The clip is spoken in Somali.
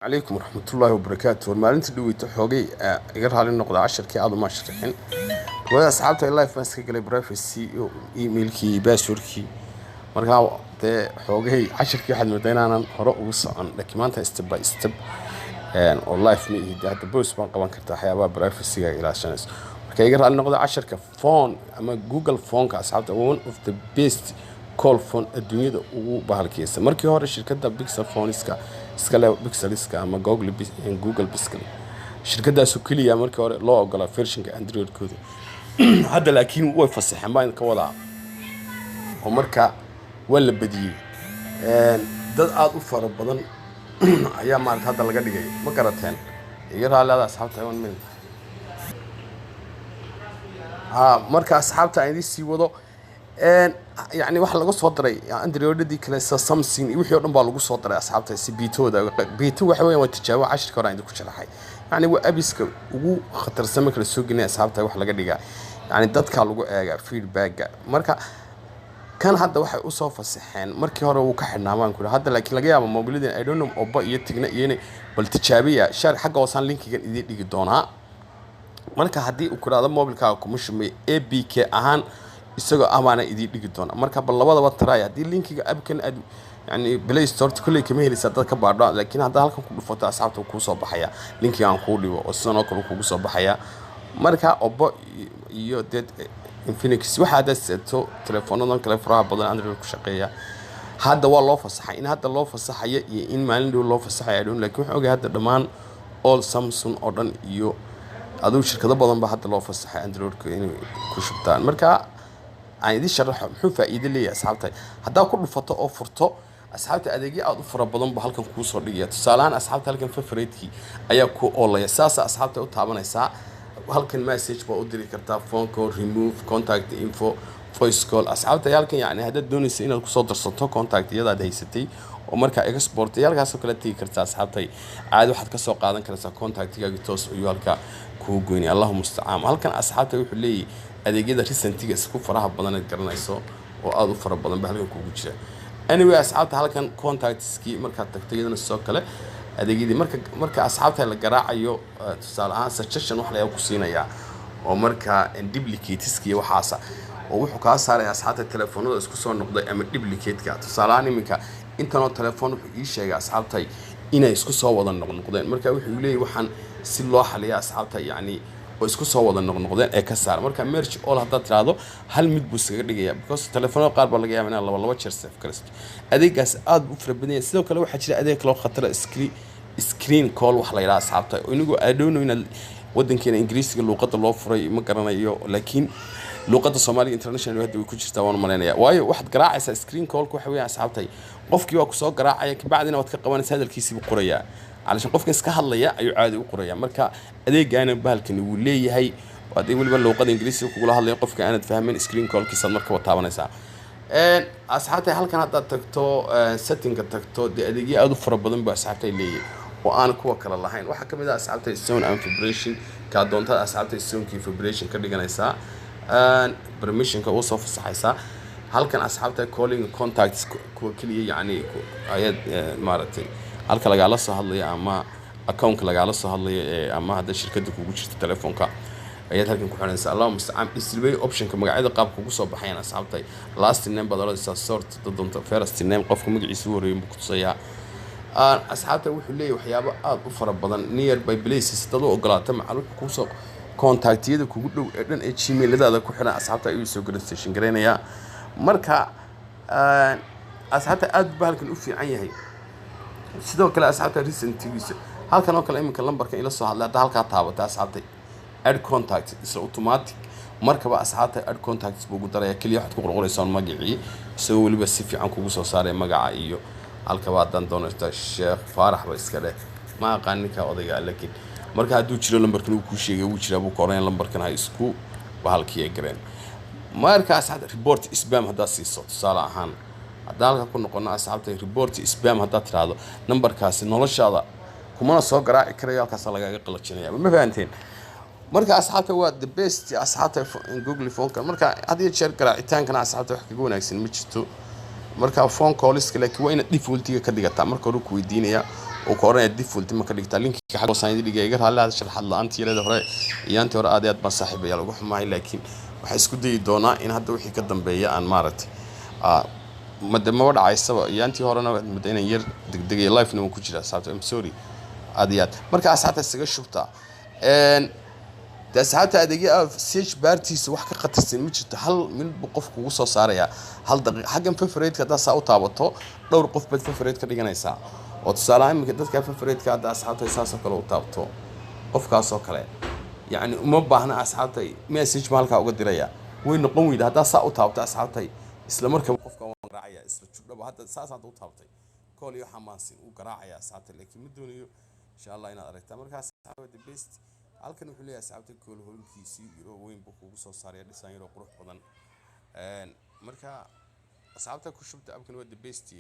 Calaykum waraxmatullaahi wabarakaatu. War maalinta dhaweyto xoogay iga raali noqda, casharkii aad uma sharaxin. Wada asxaabta, live baan iska galay, privacy iyo emailkii iyo passwordkii. Markaa dee xoogay casharkii waxaad moodaa inaanan hore ugu socon, laakiin maanta step by step oo live ma ihi. Dee hadda pause baan qaban kartaa waxyaabaha privacyga ilaashanayso. Marka iga raali noqda. Casharka phone ama Google Phoneka, asxaabta, one of the best call phone adduunyada ugu bahalkiysa. Markii hore shirkadda Pixel phoneska iskale, Pixeliska ama Google Pixel, shirkadaasoo keliya markii hore loo ogolaa versionka Androidkooda. Hadda laakiin way fasaxeen baan ka wadaa, oo marka waa la badiyey. Dad aada u fara badan ayaa maarata hadda laga dhigay. Ma garateen? Iga raali asxaabta, one minute. Ha, marka asxaabta aan idiin sii wado. Yacni waxa laga soo daray Androidadii kale sida Samsung iyo wixii oo dhan baa lagu soo daray, asxaabta, si betooda. Beta waxa weeyaan waa tijaabo, cashirka hore aan idinku sharaxay. Yacni waa appiska ugu khatarsan marka la soo gelinaya, asxaabta. Wax laga dhigaa, yacni dadka lagu eegaa feedbacka. Marka kan hadda waxay usoo fasaxeen, markii hore wuu ka xidhnaa baan ku hadda, laakiin laga yaabo mobiladan, I don't know, Oppo iyo Tecno iyo inay bal tijaabiya. Shar xagga hoosaan linkigan idiin dhigi doonaa. Marka haddii uu kudhahdo mobilkaaga kuma shumay, APK ahaan isagoo amaana idiin dhigi doona. Marka bal labadaba try. Haddii linkiga appkan aad yani Play Store kolley kama heleysa dad ka baadho, laakiin haddaa halkan ku dhufato, asxaabta, kuu soo baxaya linkiga aan kuu dhigo oo sidan oo kale kugu soo baxaya. Marka Oppo iyo dee Infinix waxa haddaad seeto, teleefoonadan kale faraha badan Android ku shaqeeya, hadda waa loo fasaxay. In hadda loo fasaxayo iyo in maalin dhow loo fasaxayo, I don't, laakiin waxaan ogahay hadda dhammaan all Samsung oo dhan iyo adigu shirkado badan ba hadda loo fasaxay Androidka inay ku shubtaan. Marka aan idin sharaxo muxuu faa'iido leeyahay, asxaabta. Haddaa ku dhufato oo furto, asxaabta, adeegyo aada u fara badan buu halkan kuu soo dhigaya. Tusaale ahaan, asxaabta, halkan favoritekii ayaa ku oolaya, saasa asxaabta u taabanaysaa. Halkan message baa u diri kartaa, phone call, remove contact info, voice call. Asxaabta, halkan yani haddaad doonaysa inaad kusoo darsato contact iyadaad haysatay oo markaa export iyo halkaasoo kale tegi kartaa, asxaabtay. Caadi waxaad kasoo qaadan karaysaa contactigaaga, toos ayuu halka kugu goynaya. Allahu mustacaan. Halkan, asxaabta, wuxuu leeyahay adeegyada recentiga isku faraha badan aad garanayso oo aada u fara badan ba halkan kugu jira. Anyway, asxaabta, halkan contactskii markaad tagto, iyadana sidoo kale adeegyadii marka asxaabta la garaacayo, tusaale ahaan suggestion wax layaa ku siinayaa oo marka duplicateska iyo waxaasa, oo wuxuu kaa saaraya, asxaabta, telefoonada isku soo noqday ama duplicateka. Tusaale ahaan, iminka intanoo telefoon wuxuu ii sheegay, asxaabtay, inay isku soo wada noqnoqdeen. Marka wuxuu leeyahy waxaan si loo xaliya, asxaabta, yacni oo isku soo wada noqnoqdeen ee ka saar. Marka merge all haddaad tiraahdo, hal mid buu iskaga dhigaya, because telefoonada qaar baa laga yaaba inaad laba laba jeer save garaysto. Adeegaas aad buu u fara badan yahay. Sidoo kale waxaa jira adeeg kaloo khatara, screen call wax la yidhaha, asxaabta. Inigu I don't know inaad wadankeena Ingiriisiga luuqadda loo furay, ma garanayo, laakiin luuqadda Soomaaliga international hadda way ku jirtaa waan malaynaya. Waayo waxaad garaacaysaa screen callka, waxa weeyaan, asxaabtay, qofkii waa kusoo garaacaya, kabacdina waad ka qabanaysa, hadalkiisiibuu qorayaa, calashan qofka iska hadlaya ayuu caadi u qoraya. Marka adeegaana bahalkani wuu leeyahay. Haddii weliba luuqada Ingiriisiga kugula hadlaya qofka aanad fahmin, screen callkiisaad markaba taabanaysaa. Asxaabtay, halkan haddaad tagto, settingka tagto, dee adeegyo aada u fara badan buu, asxaabtay, leeyahay oo aan kuwa kale lahayn. Waxaa ka mid ah, asxaabtay, sound and vibration. Kaa doontada, asxaabtay, soundkii vibration ka dhiganaysaa, permissionka uu soo fasaxaysaa. Halkan, asxaabta, calling contacts, kuwa keliya yacni ayaad maaragtay halka lagaala soo hadlaya ama accountka lagaala soo hadlaya ee ama hadda shirkadda kugu jirta telefoonka ayaad halkan ku xidhanaysaa. Allahu mustacaan. Display optionka, magacyada qaabka kugu soo baxayaan, asxaabtay, last name baad oranaysaa, sort doonto, first name, qofka magaciisa u horreeyay buu ku tusayaa. Asxaabta, wuxuu leeyahay waxyaabo aada u fara badan. Nearby places dad u ogolaata macal wuxuu kusoo contactiyada kugu dhow ee dhan ee Gmailadaada ku xiran, asxaabta, ayuu soo station garaynayaa. Marka asxaabta, aad buu halkan u fiican yahay. Sidoo kale, asxaabta, recentigiisa halkan oo kale, iminka lambarka ila soo hadlay hadda halkaa taabata, asxaabta, add contact isla automatic markaba, asxaabta, add contacts buu ugu daraya. Keliya waxaad ku qorqoraysaa magacii, isagoo weliba si fiican kugu soo saaray magaca iyo halkaba. Haddaan doonaysta Sheekh Faarax ba iska dheh, ma aqaan ninka odayga, laakiin marka hadduu jiro lambarkan uu kuu sheegay, wuu jiraa buu ka oranaya, lambarkan ha isku bahalkiya gareen. Marka asxaabta, report spam haddaad siiso, tusaale ahaan haddaan halka ku noqono, asxaabta, report spam haddaad tiraahdo, nambarkaasi noloshaada kumana soo garaaci karayo, halkaasa lagaga qalajinaya. Ma fahanteen? Marka asxaabta, waa the best, asxaabta, Google Phoneka. Marka had iyo jeer garaacitaankana, asxaabta, wax kaga wanaagsan ma jirto marka phone calliska, laakiin waa inaad defaultiga ka dhigataa. Marka hore ku weydiinaya Uu ka oranaya default ma ka dhigtaa. Linkiga xagga hoosaan idin dhigay. Iga raalli aad sharaxaad la-aantii yarada hore iyo antii hore, aad iyo aad baan saaxiibayaal uga xumahay, laakiin waxaan isku dayi doonaa in hadda wixii ka dambeeya aan maaragtay made maba dhacaysaba. Iyo antii horena waxaad moodaa inaan yar degdegaya, live-na waan ku jiraa asxaabta. I'm sorry aad iyo aad. Marka asxaabta, isaga shubtaa. Dee asxaabta, adeegya search bartiisa wax ka khatarsan ma jirto. Hal mid buu qof kugu soo saarayaa hal daqiiq. Xaggan favorite haddaa saa u taabato, dhowr qof baad favorite ka dhiganaysaa. Oo tusaale ahaan, iminka dadka favorite-ka hadda asxaabta saasoo kale u taabto, qofkaasoo kale yacni uma baahna asxaabtay, message ma halkaa uga diraya. Way noqon weyda. Haddaa saa u taabto asxaabtay, isla markaba qofka waan garaacaya isla judhaba. Hadda saas hadda u taabtay, call iyo xamaansin uu garaacaya asxaabta, laakiin ma doonayo. Insha Allah inaad aragtaa. Markaas asxaabta, the best halkan wuxuu leeyahay asxaabta, call holkiisii yaroo weyn buu kugu soo saaraya, dhisaan yaroo qurux badan. Marka asxaabta, ku shubta appkan, waa the best.